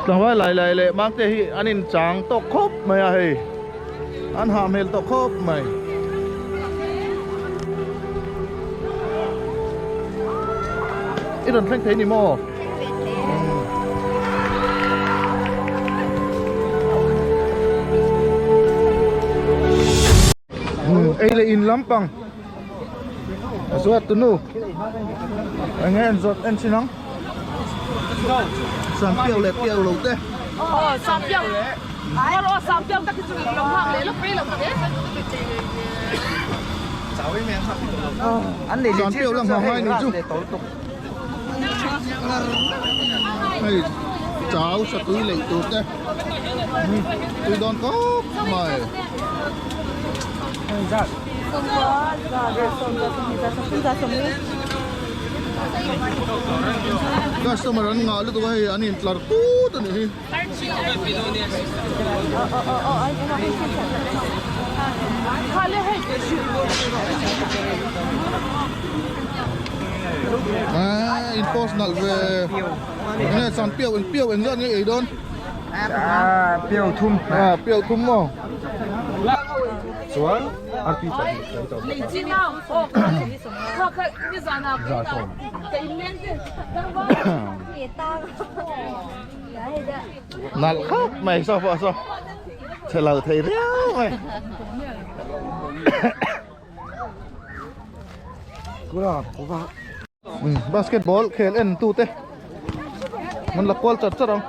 Tlangval lai lai leh mangte hi an in chang tawk khawp mai a hei an hah hmel tawh khawp mai. I rawn thleng thei ni maw? Ei leh in lampang a zuat tunu eng nge an zawt en chin ang sam piau leh piau lo te aw sam piau aw sam piau tak hi chu lo nghak leh lawk mai lo te sam piau la nghak ngai ni chu hei chau satui lei tur te tui dawn khawp mai. Customer an ngah lutuk a hei an intlar tut a nih hi. Aaa in post nalh ve enge chan piau eng piau engzat nge ei dawn? Piau thum. Piau thum maw? Chuan RP pahnih kan cho Nalh khawp mai saw pawh saw chhe lo thei riau mai. Basketball khel en tu te an la kual char char ang.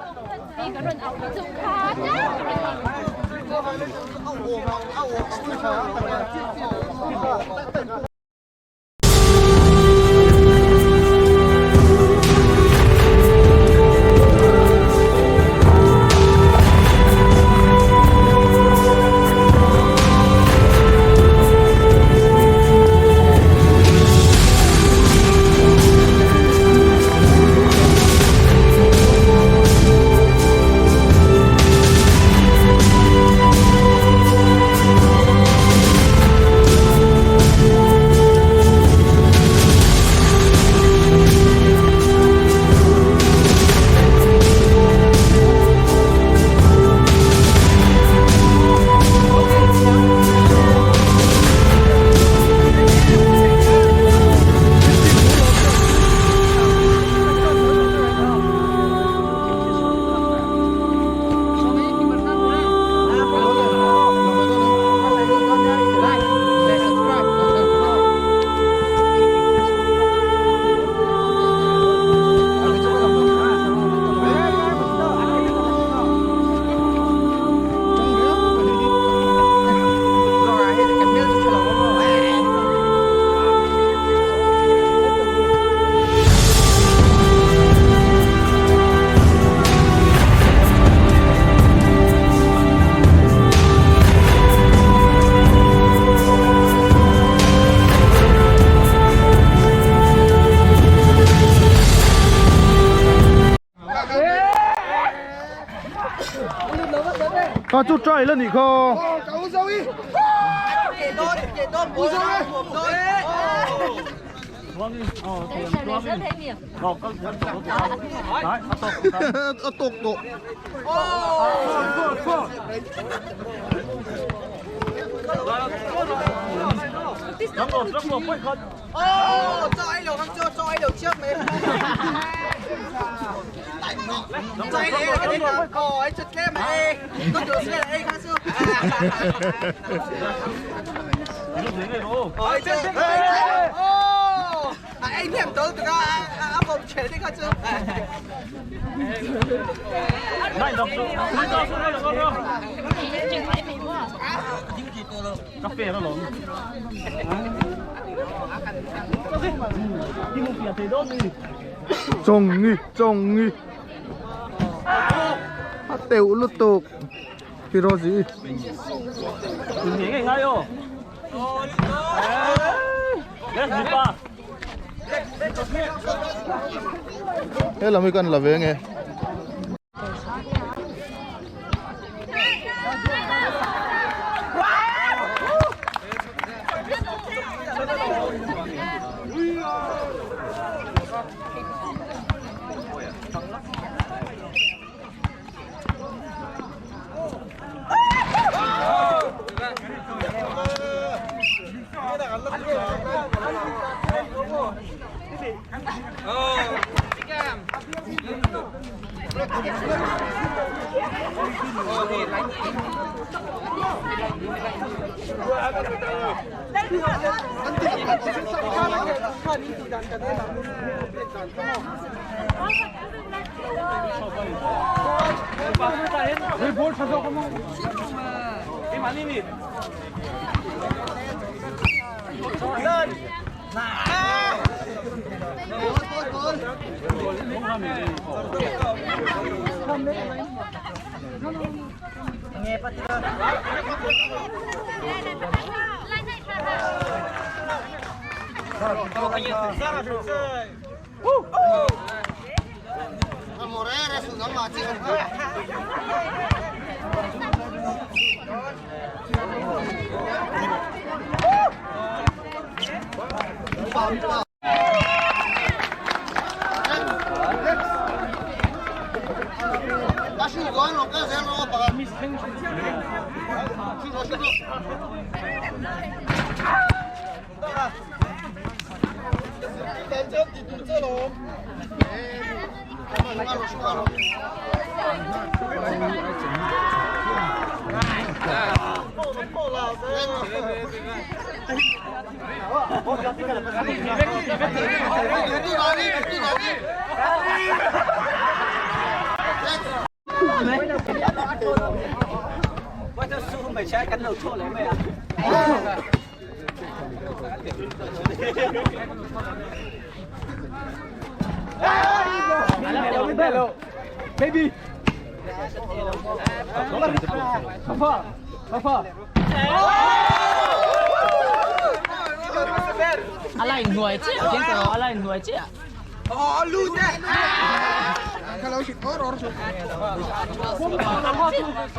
Ka chu try la nih kha. A tawk tawh. Chawngi chawngi a teuh lutuk Hiroji. He lam hi kan la ve nge. A line hnuai chiah chiang tawh a line hnuai chiah.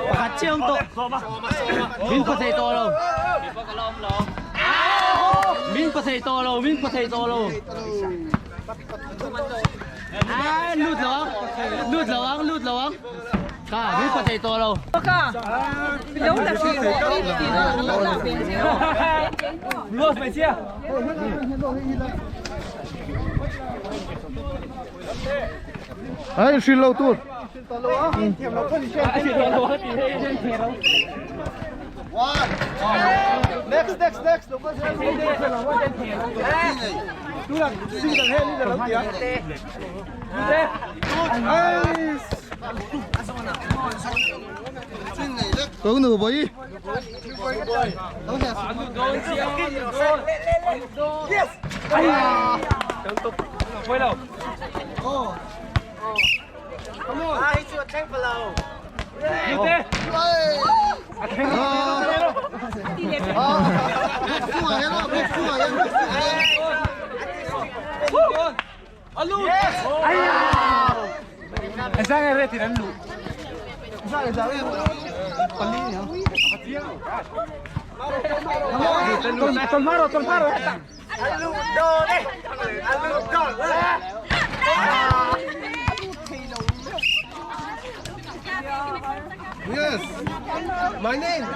Pakhat chiang tawh. Min pa thei tawh lo. Min pa thei tawh lo, min pa thei tawh lo. À, lut lo ang, lut lo ang, lut lo ang. Ka, min pa thei tawh lo. Ai hrilh lo tur. Next, next, next. Có nửa bấy. Yes. My name.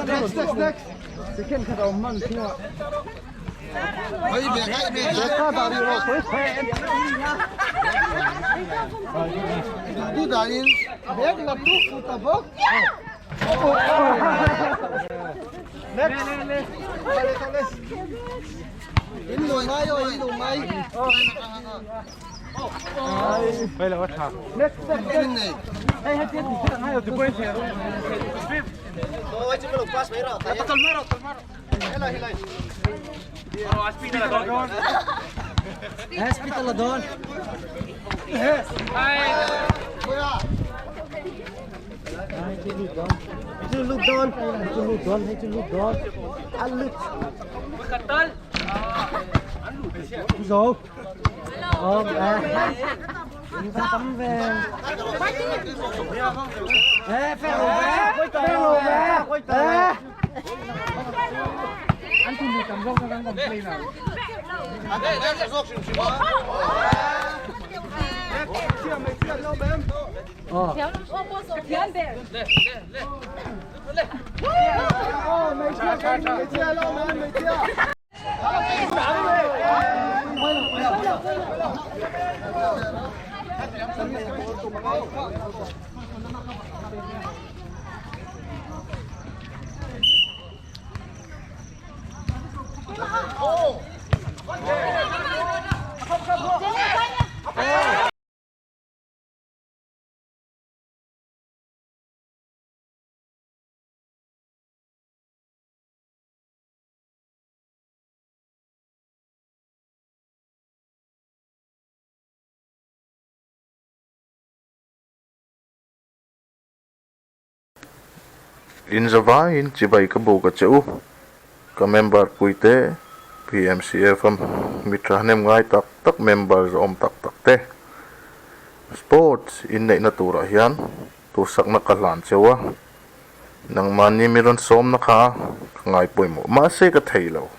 Next, next, next. Second ka daw man siya. Next. Next, next, next. Hey, hey, In zavaiin chibai ka buk a che u. Ka member puite PMCF a mi thahnem ngai tak tak member zawm tak tak te sports inneihna turah hian Duhsakna ka hlan cheu a, nangmahni mi rawn sawmna kha ka ngai pawimawh mahse ka thei lo,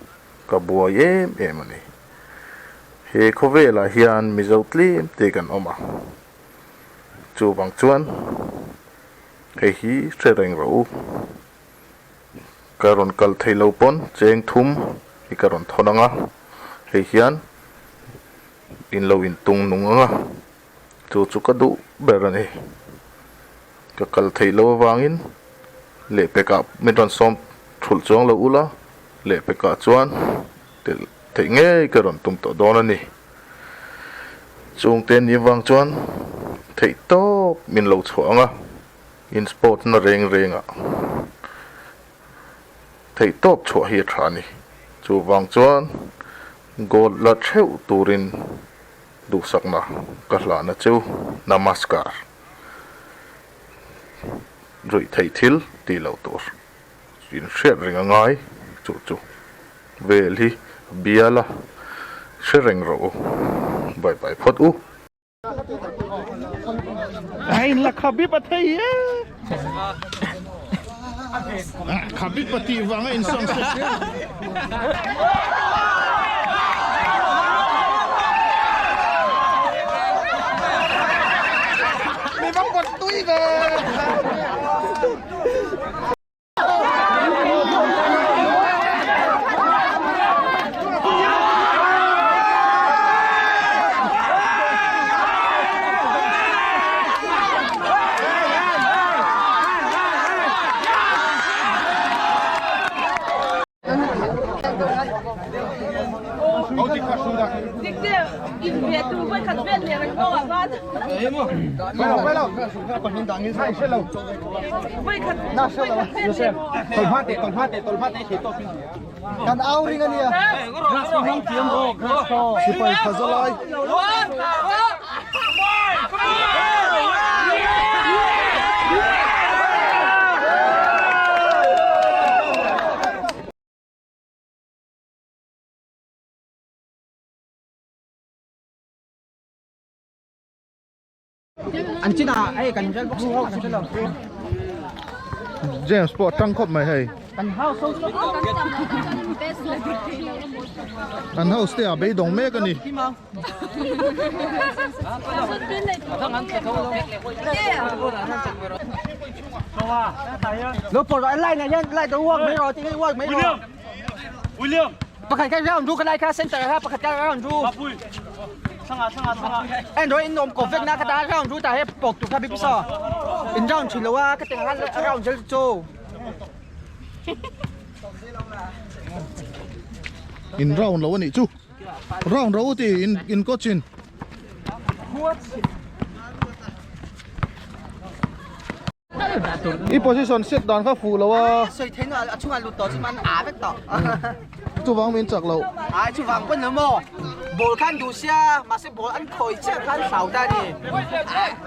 ka buai em em a ni. He khawvelah hian Mizo tlem te kan awm a, chuvang chuan hei hi hre reng rawh u. Ka rawn kal thei lo pawn cheng thum hi ka rawn thawn ang a, hei hian in lo intung nung ang a. Chu chu ka duh ber a ni. Ka kal theih loh avangin lehpekah min rawn sawm thulh chuang lo ula, lehpekah chuan telh theih ngei ka rawn tum tawh dawn a ni. Chungte ni avang chuan theih tawp min lo chhuah ang a, in sport na reng rengah theih tawp chhuah hi a tha a ni. Chuvang chuan gold la theuh turin. Duhsakna ka hlahna chu Namaskar. Ruih theih thil tih loh tur in hriat reng a ngai chu chu vel hi a bial a, hre reng rawh u. Bye bye phawt u. Sipai tha zalai. James pawh a tang khawp mai hei. An house te ah beidawng mek a ni. Pakhat kha round ru ka lai kha center kha pakhat kha round ru. En ro in nom ko vek na ka ta round ru ta he pok tu kha bi so. In round thin lo a ka teng kha round zel chu. In round lo ani chu. Round ro ti in in coach in. I position set dan kha fuh lo a. Sawi theih na a chungah lut tawh chu man a vek tawh. Chuvang min chak lo. Ai chuvang pawn lo maw. Ball khan duh sia mahse ball an khawi chiah khan hlau ta ni.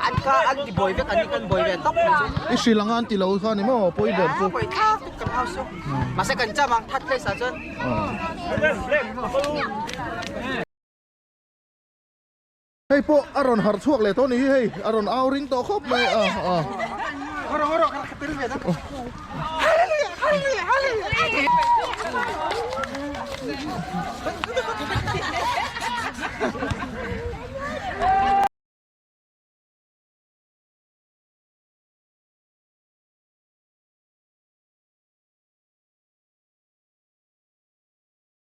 An kha an ti buai vek an ni kan buai ve tawp mai chu. I hrilh anga an ti lo kha ni maw pawi ber chu. Pawi thak tuk kan house chu. Mahse kan cham ang third place ah chuan. Hei pawh a rawn harh chhuak leh tawh a ni hi hei a rawn au ring tawh khawp mai a a.